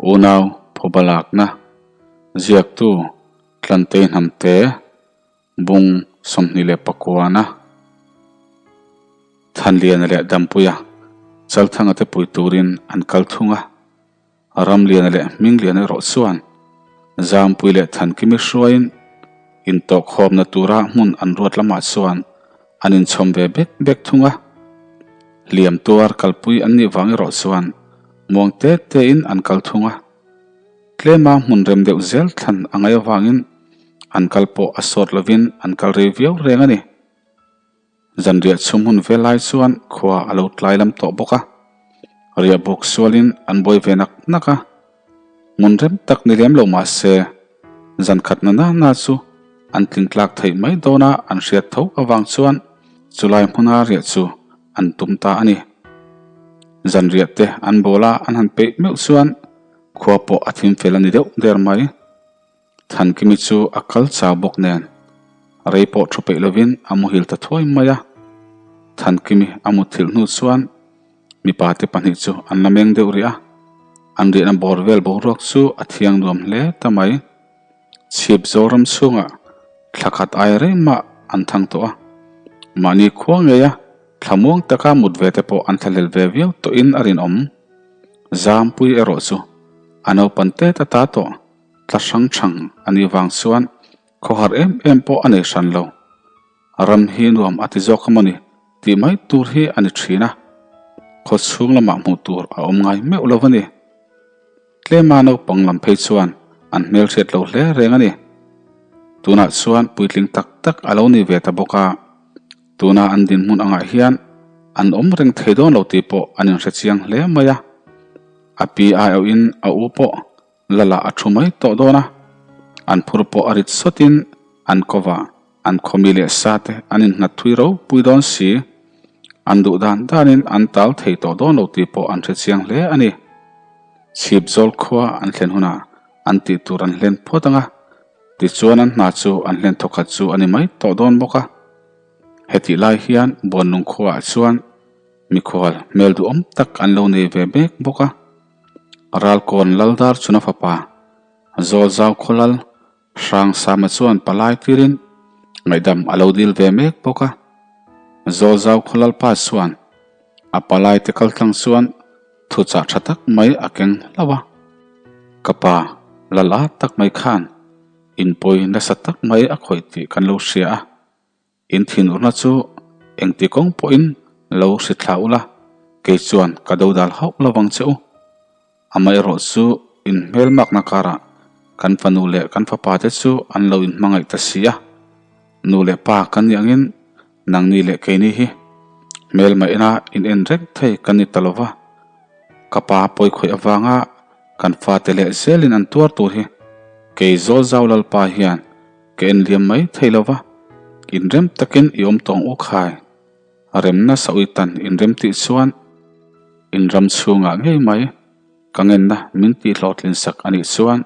Unau phuba lakna ziaktu Tlantei Hnamte bung 29-a Thanliana leh Dampuia Chalthanga te pui turin an kal thung a. Ramliana leh Hmingliana erawh chuan Zampui leh Thankimi hruaiin intawhkhawmna tura hmun an ruat lamah chuan an inchhawm ve bek bek thung a. Hliam tuar kalpui an nih vang erawh chuan muang te tein an kal thung a. Tlema hmun rem deuh zel thlan a ngaih avangin an kal pawh a sawt lovin an kal rei viau reng a ni. Zanriah chhum hun ve lai chuan khua a lo tlai lam tawh bawk a, riah bawk sualin an buai ve nak nak a. Hmun rem tak ni lem lo mah se, zan khat na na na chu an tling tlak theih mai dawn a an hriat tho avang chuan chulai hmuna riah chu an tum ta a ni. Zanriah te an bawl a an han peih meuh chuan khua pawh a thim fel a ni deuh der mai. Thankimi chu a kal chau bawk nen rei pawh thu peih lovin a muhil ta thuai mai a. Thankimi a mutthilh hnu chuan mipa te pahnih chu an la meng deuh rih a, an riahna bawr vel boruak chu a thiang nuam hle ta mai. Chhip Zoram chhungah thla khat ai rei mah an thang tawh a, mahni khua ngeia thlamuang taka mut ve te pawh an thlahlel ve viau tawhin a rinawm. Zampui erawh chu a naupan tet a ta tawh. Tla hrang hrang a nih vang chuan khawhar em em pawh a nei hran lo. Ram hi nuam a ti zawk a mawni tih mai tur hi a ni thin a, khaw chhung lamah hmuh tur a awm ngai meuh lo a ni. Tlema naupang lam phei chuan an hmelhriat lo hle reng a ni. Tunah chuan puitling tak tak a lo ni ve ta bawk a, tuna an dinhmun angah hian an awm reng thei dawn lo tih pawh an inhre chiang hle mai a. A pi aiawhin a u pawh Lala a thu mai tawh dawn a, an phur pawh a rit sawtin an kova an khawmi leh sa te an innghat thui ropui dawn si. An duh dan danin an tal thei tawh dawn lo tih pawh an hre chiang hle a ni. Chhip zawl khua an thlen hunah an tih tur an hlen phawt ang a, tichuan an hna chu an hlen thawkhat chu a ni mai tawh dawn bawk a. Hetih lai hian Buanlung khuaah chuan mikhual hmel duhawm tak an lo nei ve mek bawk a. Ralkawn Laldar chuna fapa Zawlzau Khawlal Hrangsama chuan palai tirin ngaihdam a lo dil ve mek bawk a. Zawlzau Khawlal pa chuan a palai te kaltlang chuan thuchah tha tak mai a keng hlauh a. Ka pa Lala tak mai khan inpawi nasa tak mai a khawih tih kan lo hria a. In thinurna chu engti kawng pawhin lo hri thla ula, kei chuan ka do dal hauh lo vang che u. Amaherawh chu in hmelmakna karah kan fanu leh kan fapa te chu an lo inhmangaih ta si a. Nu leh pa kan nih angin nangni leh keini hi hmelma ina in en reng thei kan ni ta lo va. Ka pa pawikhawih avanga kan fate leh zelin an tuar tur hi kei Zawlzau Lalpa hian Ka en liam mai thei lo va, inrem takin i awm tawng u khai. A remna sawitan inrem tih chuan inram chhungah ngei mai ka ngenna min tih hlawhtlin sak a nih chuan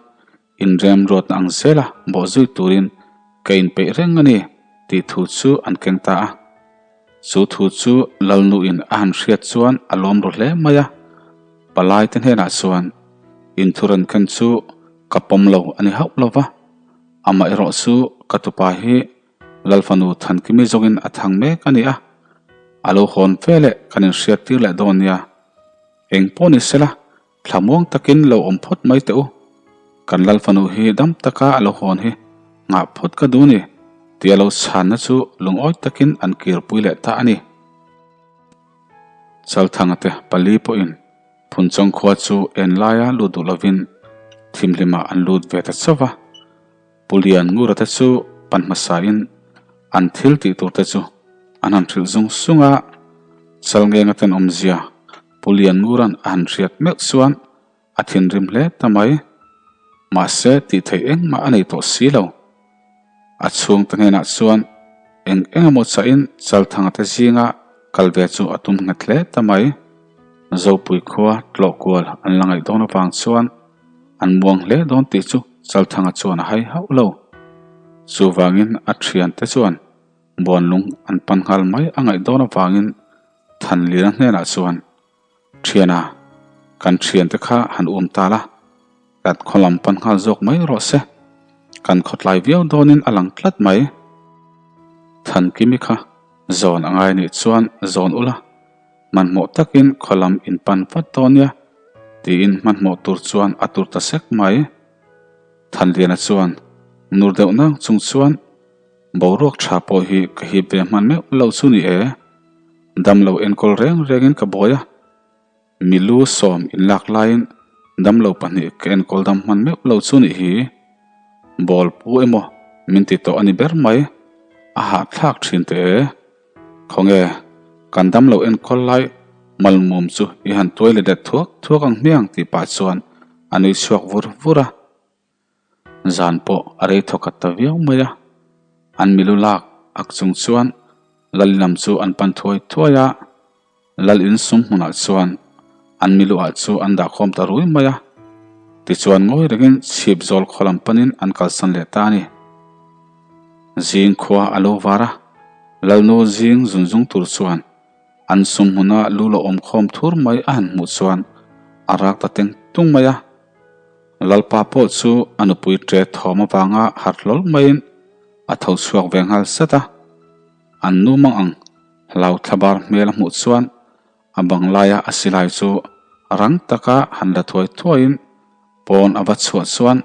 inrem ruatna ang zela bawhzui turin ka inpeih reng a ni tih thu chu an keng ta a. Chu thu chu Lalnuin a han hriat chuan a lawm ru hle mai a, palaite hnenah chuan inthuran ken chu ka pawm lo a ni hauh lo va. Amaherawh chu ka tupa hi Lalfanu Thankimi zawngin a thang mek a ni a, a lo hawn fe leh kan inhriat tir leh dawn nia. Eng pawh ni sela, thlamuang takin lo awm phawt mai teh u. Kan Lalfanu hi dam taka a lo hawn hi nghah phawt ka duh ni tia lo chhanna chu lungawi takin an kirpui leh ta a ni. Chalthanga te pali pawhin Phunchawng khua chu en laia lut duh lovin thimhlimah an lut ve ta chauh va. Pu Lian Ngura te chu pan hmasain an thil tih tur te chu an han hrilh zung zung a, Chalngenga ten awmzia Pu Lian Ngura'n a han hriat meuh chuan a thinrim hle ta mai. Mahse tih theih engmah a nei tawh si lo. A chhungte hnenah chuan eng eng emaw chahin Chalthanga te zinga kal ve chu a tum nghet hle ta mai. Zopui khua tlawh kual an la ngaih dawn avang chuan an muang hle dawn tih chu Chalthanga chuan a hai hauh lo. Chuvangin a thiante chuan Buanlung an pan nghal mai a ngaih dawn avangin Thanlina hnenah chuan, Thiana, kan thiante kha han um ta la. Kan khaw lam pan nghal zawk mai rawh se. Kan khawtlai viau dawnin a lang tlat mai. Thankimi kha zawn a ngai nih chuan zawn ula, hmanhmawh takin khaw lam in pan vat dawn nia, tiin hmanhmawh tur chuan a tur ta sek mai. Thanliana chuan nur deuh nang chung chuan boruak tha pawh hi ka hip ve hman meuh lo chu ni e. Damlo enkawl reng rengin ka buai a. Milu sawm inlak laiin damlo pahnih ka enkawl dam hman meuh lo chu nih hi. Ball pu emaw min ti tawh a ni ber mai. A hahthlak thin teh e. Khawnge, kan damlo enkawl lai malmum chu i han tuai let let thuak thuak ang hmiang tih pah chuan a nui chhuak vur vur a. Zan pawh a rei thawkhat ta viau mai a, an milu lak ak chung chuan Lal lam chu an pan thuai thuai a, Lal in sum hmunah chuan an milu ah chu an dah khawm ta rui mai a, tichuan ngawi rengin chhip zawl khaw lam panin an kalsan leh ta a ni. Zing khua a lo var a, Lalnu zing zunzung tur chuan an sum hmuna lu lo awm khawm thur mai a han hmuh chuan a rak ta teng tung mai a. Lalpa pawh chu a nupui ṭe thawm avanga harh hlawl maiin a tho chhuak ve nghal sat a. An nu mang ang hlau thlabar hmel a hmuh chuan a bang laia a silai chu rang taka han la thuai thuaiin pawn a va chhuah chuan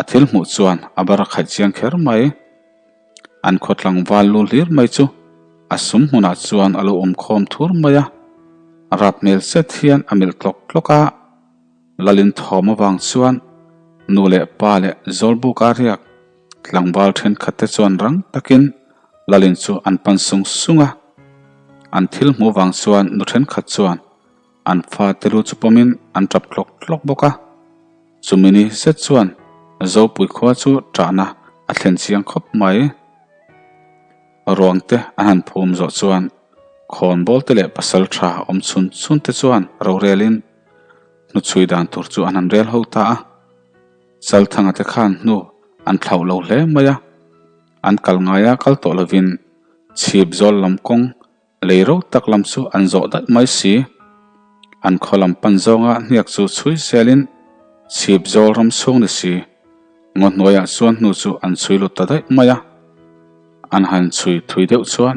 a thil hmuh chuan a bar a khaih chiang kher mai. An khaw tlangval lu hlir mai chu a sum hmunah chuan a lo awm khawm thur mai a, rap hmel zet hian a melh tlawk tlawk a. Lalin thawm avang chuan nu leh pa leh Zawlbuka riak tlangval thenkhat te chuan rang takin Lalin chu an pan sung sung a. An thil hmuh vang chuan nu thenkhat chuan an fate lu chu pawmin an tap tlawk tlawk bawk a. Chumi ni zet chuan Zopui khua chu tahna a thlen chiang khawp mai. Ruang te an han phum zawh chuan khawnbawl te leh pasal tha awm chhun chhun te chuan rorelin Hnuchhui dan tur chu an han rel ho ta a, Chalthanga te khan hnu an thlauh lo hle mai a, an kal ngaia kal tawh lovin chhip zawl lam kawng lei ro tak lam chu an zawh daih mai si. An khaw lam pan zawnga hniak chu chhui zelin chhip zawl ram chhung ni si, ngaw hnuaiah chuan hnu chu an chhui lut ta daih mai a. An han chhui thui deuh chuan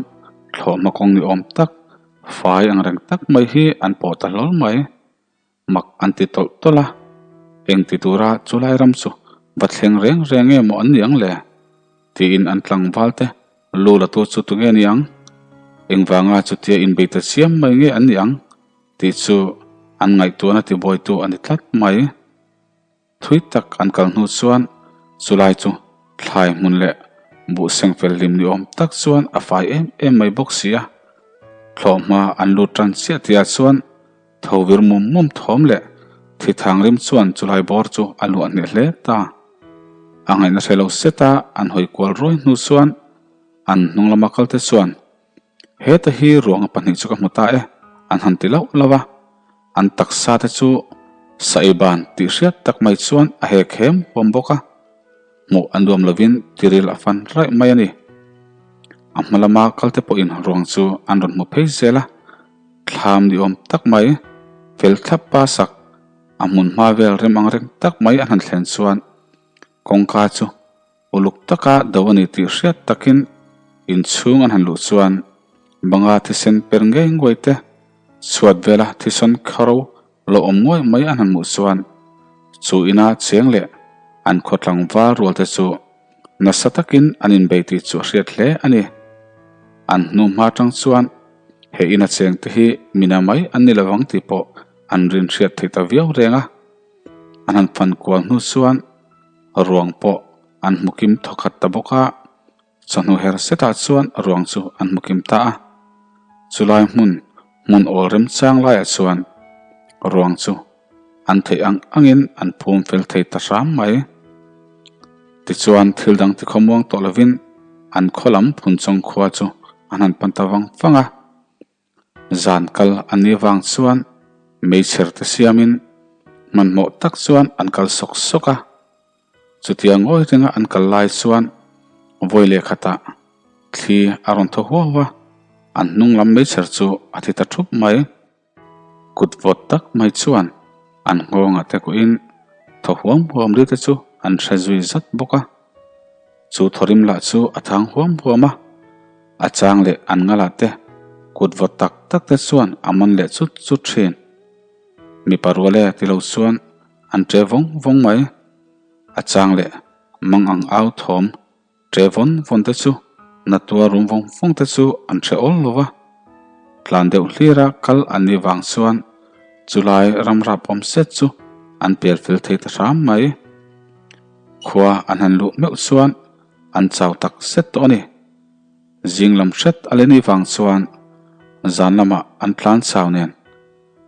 thlawhhma kawng ni awm tak Fai ang reng tak mai hi an pawh ta hlawl mai. Mak an ti tawlh tawlh a, eng ti tura chulai ram chu va thleng reng reng nge maw an ni ang le? Tiin an tlangval te lu la tu chu tunge ni ang? Engvanga chutia inbei ta chiam mai nge an ni ang? Tih chu an ngaihtuahna tibuaitu a ni tlat mai. Thui tak an kal hnu chuan chulai chu thlai hmun leh buh seng fel hlim ni awm tak chuan a fai em em mai bawk si a. Thlawhhma an lut tan chiah tihah chuan tho vir mum mum thawm leh thi thang rim chuan chulai bawr chu a luah hneh hle ta. A ngaihna hre lo seta an hawi kual ruai hnu chuan an hnung lama kalte chuan Heta hi ruanga pahnih chu ka hmu ta e, an han ti lauh lauh a. An taksa te chu saiban tih hriat tak mai chuan a hek hem huam bawk a, hmuh a nuam lovin tiril a fan raih mai a ni. A hma lama kalte pawhin ruang chu an rawn hmu phei zel a, thlam ni awm tak mai, fel thlap pa sak, a hmun hma vel rem ang reng tak mai an han thlen chuan kawngka chu Uluk taka do a ni tih hriat takin inchhung an han luh chuan banga thisen per ngei nguai te, chhuat vela thisen kharo lo awm nguai mai an han hmuh chuan chu ina cheng leh an khaw tlangval rual te chu nasa takin an inbei tih chu a hriat hle a ni. An hnu hma tang chuan he ina cheng te hi mina mai an ni lovang tih pawh an rin hriat theih ta viau reng a. An han fan kual hnu chuan ruang pawh an hmu kim thawkhat ta bawk a, chawhnu her setah chuan ruang chu an hmu kim ta a. Chulai hmun hmun awl remchang laiah chuan ruang chu an theih ang angin an phum fel thei ta hram mai. Tichuan thil dang tikhawmuang tawh lovin an khaw lam Phunchawng khua chu an han pan ta vang vang a. Zan kal an nih vang chuan meichher te siamin hmanhmawh tak chuan an kal sawk sawk a. Chutia ngawi ringa an kal lai chuan vawi leh khatah thli a rawn thaw huau a, an hnung lam meichher chu a thi ta thup mai. Kut vawt tak mai chuan an nghawngah te kuhin. Thaw huam huam ri te chu an hre zui zat bawk a. Chu thawrim lah chu a thang huam huam a, a chang leh an ngalah te kut vawt tak tak te chuan a man leh chut chut thin. Mipa rual e ti lo chuan an ṭe vawng vawng mai. A chang leh mang ang au thawm ṭe vawn vawn te chu na tuar rum vawng vawng te chu an hre awl lo va. Tlan deuh hlira kal an nih vang chuan chulai ramrap awm set chu an pel fel thei ta hram mai. Khua an han luh meuh chuan an chau tak zet tawh a ni. Zing lam hret a leni vang chuan zan lamah an tlan chau nen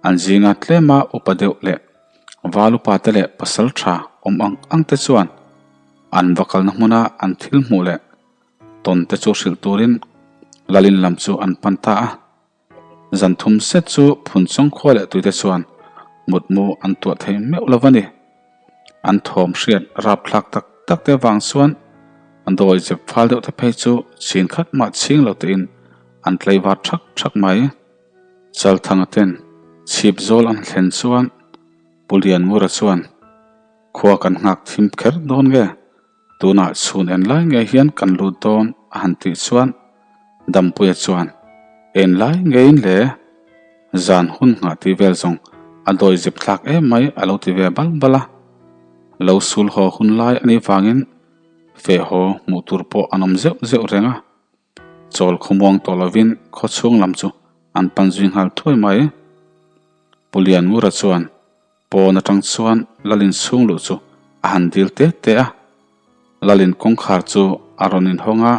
an zinga tlema upa deuh leh val upa te leh pasal tha awm ang ang te chuan an va kalna hmuna an thil hmuh leh tawn te chu hrilh turin Lalin lam chu an pan ta a. Zan thum set chu Phunchawng khua leh tuite chuan mutmu an tuah thei meuh lo va ni. An thawm hriat rapthlak tak tak te vang chuan an dawi zep fal deuh te phei chu chhin khat mah chhing lo tein an tlaivar thak thak mai. Chalthanga ten chhip zawl an thlen chuan Pu Lianngura chuan khua kan nghak thim kher dawn nge? Tunah chhun en lai ngei hian kan lut dawn a han tih chuan Dampuia chuan en lai ngeiin le zan hun nghah tih vel zawng a dawi zep thlak em mai a lo ti ve bal bal a. Lo sul haw hun lai a nih vangin feh haw hmuh tur pawh an awm zeuh zeuh reng a. Chawl khawmuang tawh lovin khaw chhung lam chu an pan zui nghal thuai mai. Pu Lianngura chuan Pawn atang chuan Lalin chhung luh chu a han dil te te a, Lalin kawngkhar chu a rawn inhawng a,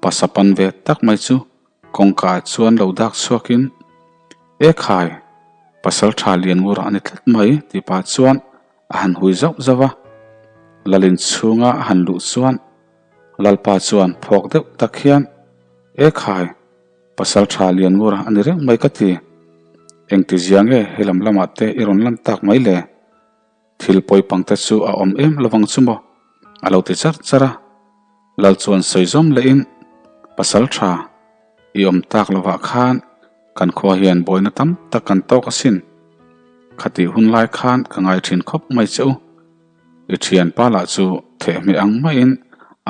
pasa pan ve tak mai chu kawngka ah chuan lo dak chhuakin, E khai, pasal tha lian ngur a ni tlat mai tih pah chuan a han hui zauh zauh a. Lalin chhunga a han luh chuan Lalpa chuan phawk deuh tak hian, E khai, Pasal tha lian ngur a ni reng mai ka ti. Engti zia nge helam lamah te i rawn lan tak mai le? Thil pawi pang te chu a awm em lovang chu maw? A lo ti char char a. Lal chuan sawi zawm lehin, Pasal tha, i awm tak lovah khan kan khua hian buaina tam tak kan tawk asin. Khatih hun lai khan ka ngai thin khawp mai che u. I thianpa lah chu thehmeh ang maiin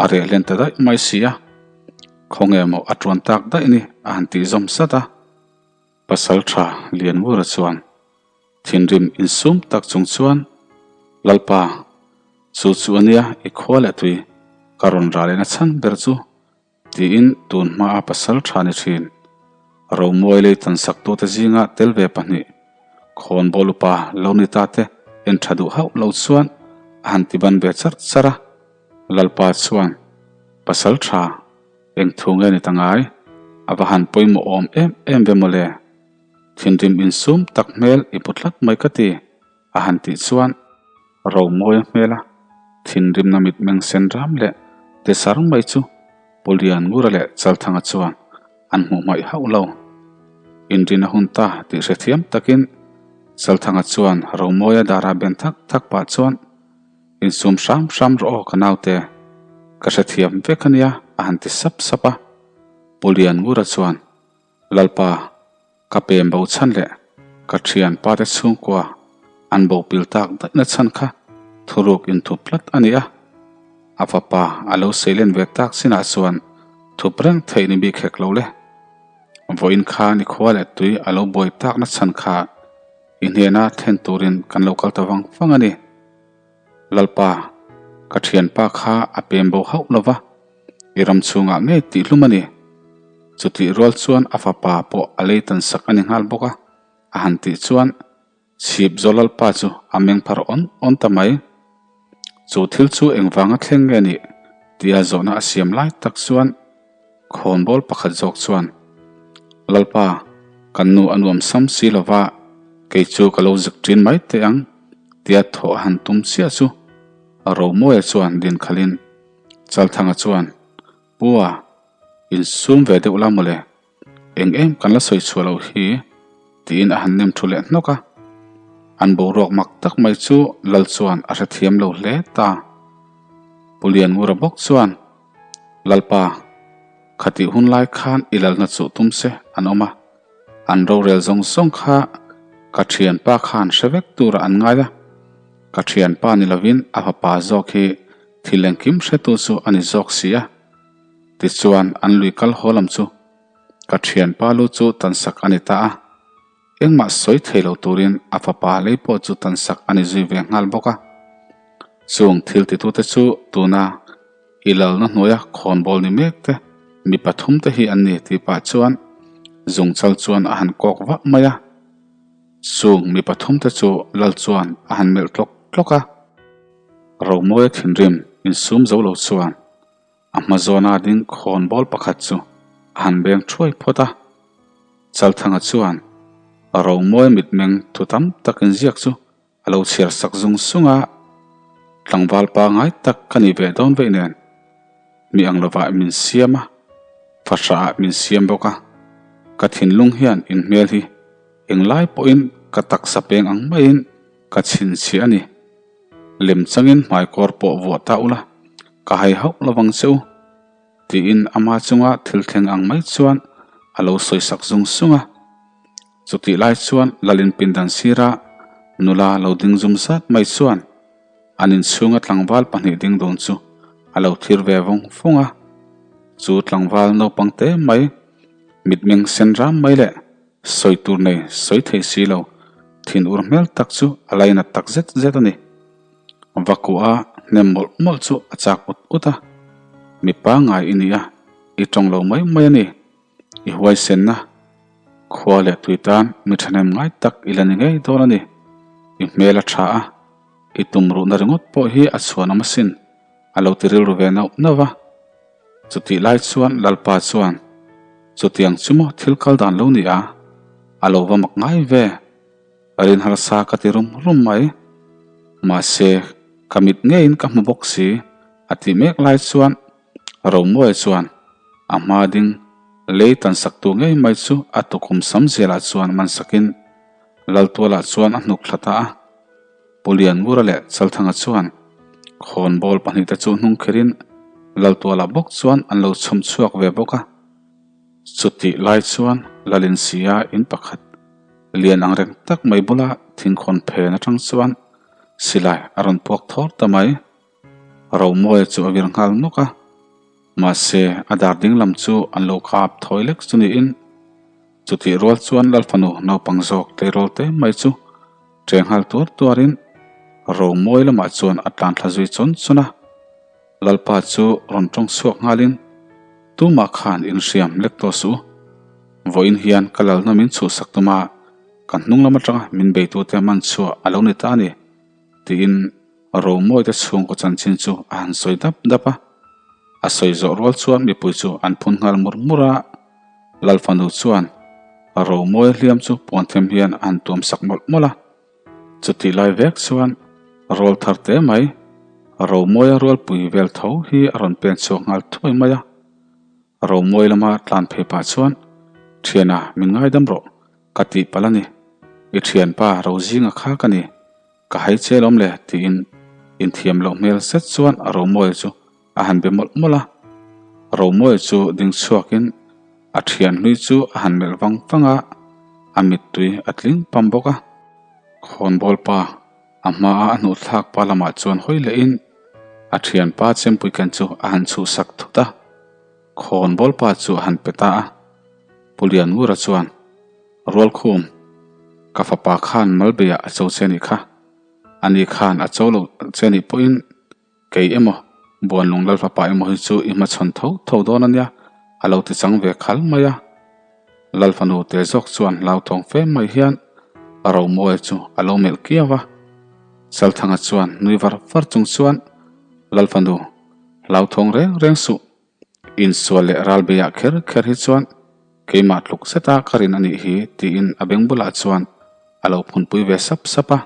a reh hlen ta daih mai si a, khawnge maw a tuan tak daih ni a han tih zawm sat a. Pasal tha Lianngura chuan thinrim insum tak chung chuan, Lalpa, chu chu a nia i khua leh tui ka rawn rah lehna chhan ber chu Tiin tun hmaa pasal tha ni thin. Romuai lei tan saktute zinga tel ve pahnih, khawnbawl upa lo ni ta te en tha duh hauh lo chuan a han ti ban ve char char a. Lalpa chuan, Pasal tha, eng thu nge ni ta ngai? A va han pawimawh awm em em ve mawle. Thinrim insum tak hmel i pu tlat mai ka ti, a han tih chuan, Romawi a hmel a, thinrimna mitmeng sen ram leh tisar mai chu Pu Lianngura leh Chalthanga chuan an hmuh hmaih hauh lo. Inrin a hun ta tih hrethiam takin Chalthanga chuan Romawia dara ben thak thak pah chuan, Insum hram hram rawh aw ka naute, ka hrethiam vek a nia a han ti sap sap a. Pu Lianngura chuan, Lalpa, Ka pem bo chhan leh ka thian pa te chhungkua an bo pil tak daihna chhan kha thuruk inthup tlat a ni a. A fapa a lo seilen ve tak chinah chuan thup reng theih ni bik hek lo le. Vawiin khan i khua leh tui a lo buai takna chhan kha i hnena thlen turin kan lo kal ta vang vang a ni. Lalpa, ka thianpa kha a pem bo hauh lo va, i ram chhungah ngei tih hlum a ni. Chutih rual chuan a fapa pawh a lei tan sak a ni nghal bawk a, a han tih chuan chhip zaw Lalpa chu a meng phar awn awn ta mai. Chu thil chu engvanga thleng nge nih tia zawhna a siam lai tak chuan khawnbawl pakhat zawk chuan, Lalpa, kan nu a nuam sam si lo va, kei chu ka lo zik ṭin mai teh ang tia thawh a han tum chiah chu Romawia chuan din khalhin Chalthanga chuan, Pua, insum ve deuh la mawle, eng em kan la sawi chhuah loh hi, tiin a han nem thu leh hnawk a. An boruak mak tak mai chu Lal chuan a hrethiam lo hle ta. Pu Lianngura bawk chuan, Lalpa, khatih hun lai khan i lalna chuh tum se an awm a, an rorel zawng zawng kha ka thianpa khan hre vek tura an ngai a. Ka thianpa ni lovin a fapa zawk hi thil engkim hretu chu a ni zawk si a. Tichuan an lui kal haw lam chu ka thianpa lu chu tansak a ni ta a. Engmah sawi thei lo turin a fapa lei pawh chu tansak a ni zui ve nghal bawk a. Chung thil titute chu tuna i lalna hnuaia khawnbawl ni mek te mi pathumte hi an ni tih pah chuan zungchal chuan a han kawk vah mai a. Chung mi pathumte chu lal chuan a han melh tlawk tlawk a. Romawia thinrim insum zo lo chuan A hma zawna ding khawnbawl pakhat chu a han beng thuai phawt a. Chalthanga chuan Romawi mitmeng thu tam tak inziak chu a lo chhiar sak zung zung a, Tlangval pangai tak ka nih ve dawn veih nen mi ang lovah min siam a, fahrahah min siam bawk a, ka thinlung hian inhmel hi englai pawhin ka taksa peng ang maiin ka chhinchhiah a ni. Lem changin hmaikawr pawh vuah ta ula, ka hai hauh lovang che u, tiin ama chunga thil thleng ang mai chuan a lo sawi sak zung zung a. Chutih lai chuan Lalin pindan sira nula lo ding zum zat mai chuan an inchhunga tlangval pahnih ding dun chu a lo thlir ve vawng vawng a. Chu tlangval naupang te mai, mitmeng sen ram mai leh Sawi tur nei sawi thei si lo, thin ur hmel tak chu a lainat tak zet zet a ni. Vakua hnem mawlh mawlh chu a chak ut ut a, Mi pangngai i ni a, i tawng lo mai mai a ni. I huaisenna, khua leh tui tan mi thahnem ngai tak i la ni ngei dawn a ni. I hmel a tha a, i tumruhna ringawt pawh hi a chhuanawm asin, a lo ti rilru ve nauh nauh va. Chutih lai chuan Lalpa chuan, Chutiang chu maw thil kal dan lo ni a? A lo va mak ngai ve. Rin harsa ka ti rum rum mai. Mahse, ka mit ngeiin ka hmu bawk si, a tih mek lai chuan Romawia chuan a hma ding lei tan saktu ngei mai chu a tukhum sam zelah chuan man sakin Laltualah chuan a hnuk thla ta a. Pu Lianngura leh Chalthanga chuan khawnbawl pahnihte chu hnung kherin Laltuala bawk chuan an lo chhawm chhuak ve bawk a. Chutih lai chuan Lalinsia in pakhat lian ang reng tak mai bula thingkhawn phen atang chuan silai a rawn puak thawr ta mai. Romawia chu a vir nghal nawk a, mahse a dar ding lam chu an lo kap thawi lek chu niin chutih rual chuan Lalfanu naupang zawk tleirawl te mai chu ṭe nghal tuar tuarin Romawi lamah chuan a tlan thla zui chawn chawn a. Lalpa chu rawn ṭawng chhuak nghalin tumah khan inhriam lek tawh suh u, vawiin hian ka lalna min chhuhsak tuma ka hnung lam aṭanga min beitute man chhuah a lo ni ta a ni tiin Romawite chhungkaw chanchin chu a han sawi dap dap a, a sawi zawh rual chuan mipui chu an phun nghal mur mur a, Lalfanu chuan Romawi hliam chu puanthem hian a han tuam sak mawlh mawlh a, chutih lai vek chuan rawl thar te mai Romawia rualpui vel tho hi a rawn pen chhuak nghal thuai mai a, Romawi lama tlan phei pah chuan Thiana min ngaidam rawh ka tih palh a ni, i thianpa Rozinga kha ka ni. Ka hai che lawm le tiin inthiam loh hmel zet chuan Romawia chu a han be mawlh mawlh a. Romawia chu ding chhuakin a thian hlui chu a han melh vang vang a, a mittui a tling pam bawk a. Khawnbawl pa a hmaa a hnuh thlak pa lamah chuan hawi lehin a thianpa chempui ken chu a han chhuhsak thut a, khawnbawl pa chu a han pe ta a. Pu Lianngura chuan. Rualkhum, ka fapa khan Malbeiah a cho che nih kha. Ani khan a cho loh che nih pawhin kei emaw, Buanlung Lal fapa emaw hi chu i hmachhawn tho tho dawn a nia, a lo ti chang ve khal mai a. Lal fanu te zawk chuan hlauthawng fe mai hian Romawia chu a lo melh kiau a. Chalthanga chuan nui var var chung chuan, Lal fanu, hlauthawng reng reng suh. Insual leh ralbeiah kher kher hi chuan keimah tluk zeta ka rin a nih hi tiin a beng bulah chuan a lo phunpui ve sap sap a.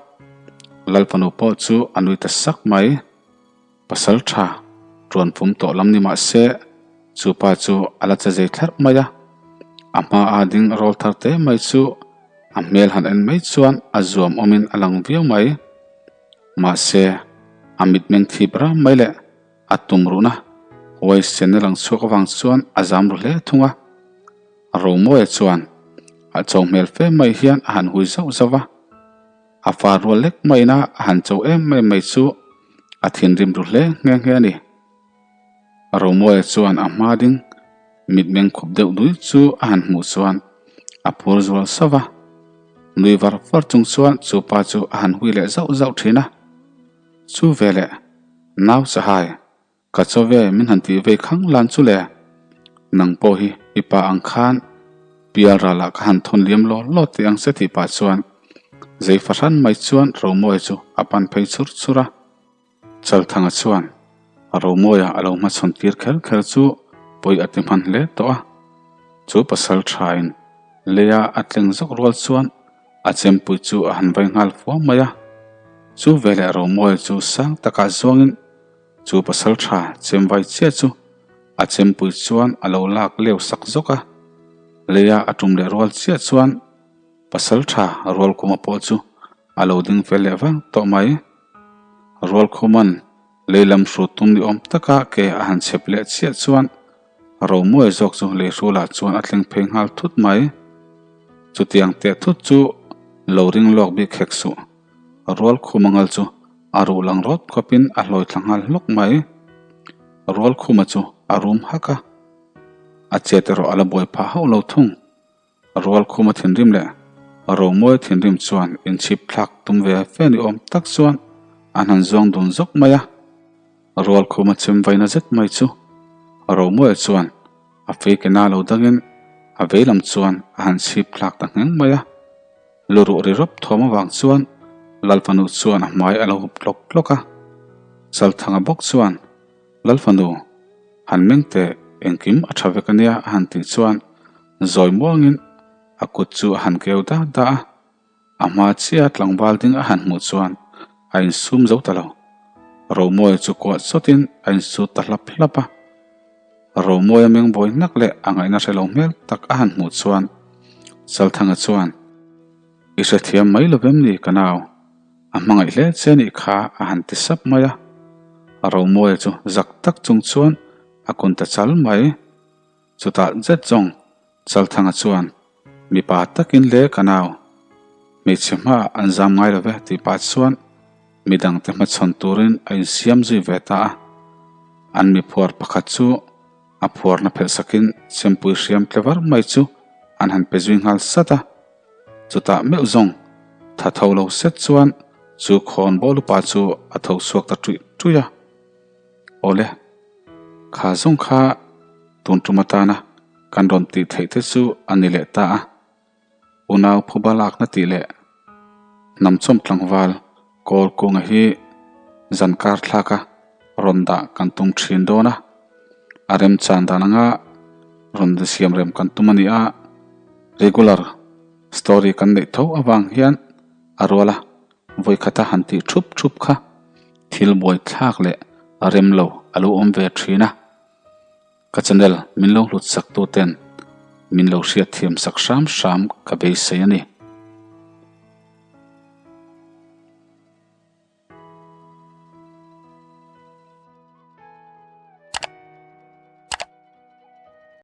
Lalfanu pawh chu a nui ta sak mai. Pasal tha tuan pum tawh lam ni mah se chu pa chu a la che zei thlarh mai a. A hma a ding rawl thar te mai chu a hmel han en mai chuan a zuam awmin a lang viau mai. Mahse a mitmeng thip ram mai leh A tum ruhna huaisen a lang chhuak avang chuan a zam ru hle thung a. Romawia chuan a cho hmel fe mai hian a han hui zauh zauh a. A fa rual lek maina a han cho em em mai chu a thinrim ru hle nghe nghe a ni. Romawia chuan a hma ding mitmeng khup deuh dui chu a han hmuh chuan a phur zual sauh va. Nui var var chung chuan chu pa chu a han hui leh zauh zauh thin a. Chu veleh nau chahai Ka chaw ve min han tih vei khang lan chu le. Nang pawh hi i pa ang khan pial ralah ka han thawn liam law law tih ang che tih pah chuan zei fahran mai chuan Romawia chu a pan phei chur chur a. Chalthanga chuan Romawia a lo hmachhawn tir kher kher chu pawi a ti hman hle tawh a. Chu pasal thain leia a tleng zawk rual chuan A chempui chu a han vai nghal fuam mai a, chu veleh Romawia chu sang takah zuangin chu pasal tha chemvai chiah chu a chempui chuan a lo lak leu sak zawk a, leia a tum leh rual chiah chuan pasal tha Rualkhuma pawh chu a lo ding fel leh vang tawh mai. Rualkhuma'n Lei lam hrut tum ni awm taka ke a han chhep leh chiah chuan Romuai zawk chu lei hrulah chuan a thleng phei nghal thut mai. Chutiang teh thut chu lo ring lawk bik hek suh. Rualkhuma ngal chu a ruh lang rawt khawpin a hlawi thla nghal hlawk mai. Rualkhuma chu a rum hak a, a chet erawh a la buai phah hauh lo thung. Rualkhuma thinrim leh Romawi thinrim chuan inchhip thlak tum ve fe ni awm tak chuan an han zuang dun zawk mai a. Rualkhuma chim vaina zet mai chu Romawia chuan a fei ke na lo dangin a vei lam chuan a han chhip thlak ta ngheng mai a. Luruh ri rawp thawm avang chuan Lalfanu chuan a hmai a lo hup tlawk tlawk a. Chalthanga bawk chuan Lalfanu, han meng teh, engkim a tha vek ania a han tih chuan zawi muangin a kut chu a han keu da da a, a hma chiah tlangval ding a han hmuh chuan a insum zo ta lo. Romawia chu kuah chawtin a insut ta hlap hlap a. Romawia meng bawi hnak leh a ngaihna hre lo hmel tak a han hmuh chuan Chalthanga chuan, I hrethiam mai lo vem ni ka nau? A hmangaih hle che nih kha a han ti sap mai a, Romawia chu zak tak chung chuan a kun ta chal mai. Chutah zet zawng Chalthanga chuan, Mipa takin le ka nau, hmeichhe hmaah an zam ngai lo ve tih pah chuan midangte hmachhawn turin a insiam zui ve ta a. An mi phuar pakhat chu a phuarna phelh sakin chempui hriam tle var mai chu an han pe zui nghal sat a. Chutah meuh zawng tha tho lo set chuan chu khawn bawlupa chu a tho chhuak ta ṭuih ṭuih a. Awle, kha zawng kha tun tum atana kan rawn tih theih te chu a ni leh ta a. Unau phuba lakna tih leh hnamchawm tlangval kawl kunga hi zan kar thlaka rawn dah kan tum thin dawn a. A remchan dan anga rawn siam rem kan tum a ni a, regular story kan neih tho avang hian a rual a, vawikhata han tih thup thup kha thil buai thlak leh a rem lo a lo awm ve thin a. Ka channel min lo hlut sak tu ten min lo hriat thiam sak hram hram ka beisei a ni.